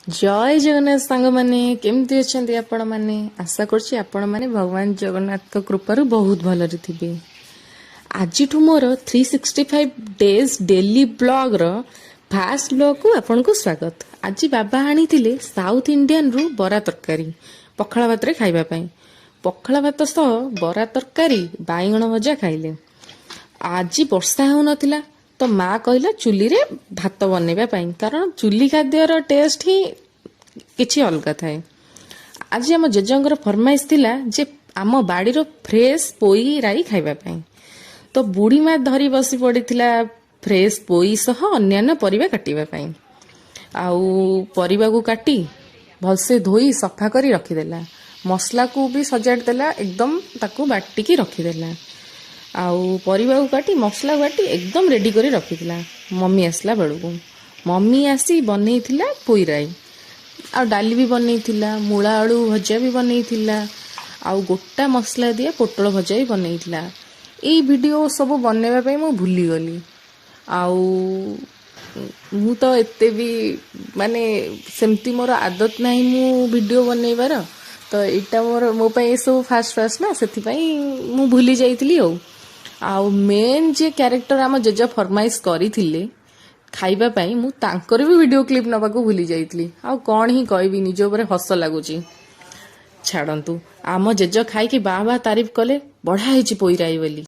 ଜୟ ଜଗନ୍ନାଥ ସାଙ୍ଗମାନେ, କେମିତି ଅଛନ୍ତି ଆପଣମାନେ? ଆଶା କରୁଛି ଆପଣମାନେ ଭଗବାନ ଜଗନ୍ନାଥଙ୍କ କୃପାରୁ ବହୁତ ଭଲରେ ଥିବେ। ଆଜିଠୁ ମୋର 365 ଡେଜ୍ ଡେଲି ବ୍ଲଗ୍ର ଫାଷ୍ଟ ବ୍ଲଗ୍କୁ ଆପଣଙ୍କୁ ସ୍ୱାଗତ। ଆଜି ବାବା ଆଣିଥିଲେ ସାଉଥ ଇଣ୍ଡିଆନରୁ ବରା ତରକାରୀ ପଖାଳ ଭାତରେ ଖାଇବା ପାଇଁ। ପଖାଳ ଭାତ ସହ ବରା ତରକାରୀ, ବାଇଗଣ ଭଜା ଖାଇଲେ। ଆଜି ବର୍ଷା ହେଉନଥିଲା ତ ମା କହିଲା ଚୁଲିରେ ଭାତ ବନେଇବା ପାଇଁ, କାରଣ ଚୁଲି ଖାଦ୍ୟର ଟେଷ୍ଟ ହିଁ କିଛି ଅଲଗା ଥାଏ। ଆଜି ଆମ ଜେଜେଙ୍କର ଫରମାଇଶ ଥିଲା ଯେ ଆମ ବାଡ଼ିର ଫ୍ରେଶ୍ ପୋଇ ରାଇ ଖାଇବା ପାଇଁ। ତ ବୁଢ଼ୀ ମା ଧରି ବସି ପଡ଼ିଥିଲା ଫ୍ରେଶ୍ ପୋଇ ସହ ଅନ୍ୟାନ୍ୟ ପରିବା କାଟିବା ପାଇଁ। ଆଉ ପରିବାକୁ କାଟି ଭଲସେ ଧୋଇ ସଫା କରି ରଖିଦେଲା। ମସଲାକୁ ବି ସଜାଡ଼ି ଦେଲା, ଏକଦମ ତାକୁ ବାଟିକି ରଖିଦେଲା। ଆଉ ପରିବାକୁ କାଟି, ମସଲା ବାଟି ଏକଦମ ରେଡି କରି ରଖିଥିଲା ମମି ଆସିଲା ବେଳକୁ। ମମି ଆସି ବନେଇଥିଲା ପୋଇ ରାଇ, ଆଉ ଡାଲି ବି ବନେଇଥିଲା, ମୂଳା ଆଳୁ ଭଜା ବି ବନେଇଥିଲା, ଆଉ ଗୋଟା ମସଲା ଦିଆ ପୋଟଳ ଭଜା ବି ବନେଇଥିଲା। ଏଇ ଭିଡ଼ିଓ ସବୁ ବନେଇବା ପାଇଁ ମୁଁ ଭୁଲିଗଲି। ଆଉ ମୁଁ ତ ଏତେ ବି ମାନେ ସେମିତି ମୋର ଆଦତ ନାହିଁ ମୁଁ ଭିଡ଼ିଓ ବନେଇବାର। ତ ଏଇଟା ମୋ ପାଇଁ ଏସବୁ ଫାଷ୍ଟ ଫାଷ୍ଟ ନା, ସେଥିପାଇଁ ମୁଁ ଭୁଲି ଯାଇଥିଲି। ଆଉ ମେନ୍ ଯିଏ କ୍ୟାରେକ୍ଟର ଆମ ଜେଜେ ଫରମାଇଶ କରିଥିଲେ ଖାଇବା ପାଇଁ, ମୁଁ ତାଙ୍କର ବି ଭିଡ଼ିଓ କ୍ଲିପ୍ ନେବାକୁ ଭୁଲି ଯାଇଥିଲି। ଆଉ କ'ଣ ହିଁ କହିବି, ନିଜ ଉପରେ ହସ ଲାଗୁଛି। ଛାଡ଼ନ୍ତୁ, ଆମ ଜେଜ ଖାଇକି ବାଃ ବାଃ ତାରିଫ କଲେ, ବଢ଼ିଆ ହେଇଛି ପୋଇରାଇ ବୋଲି।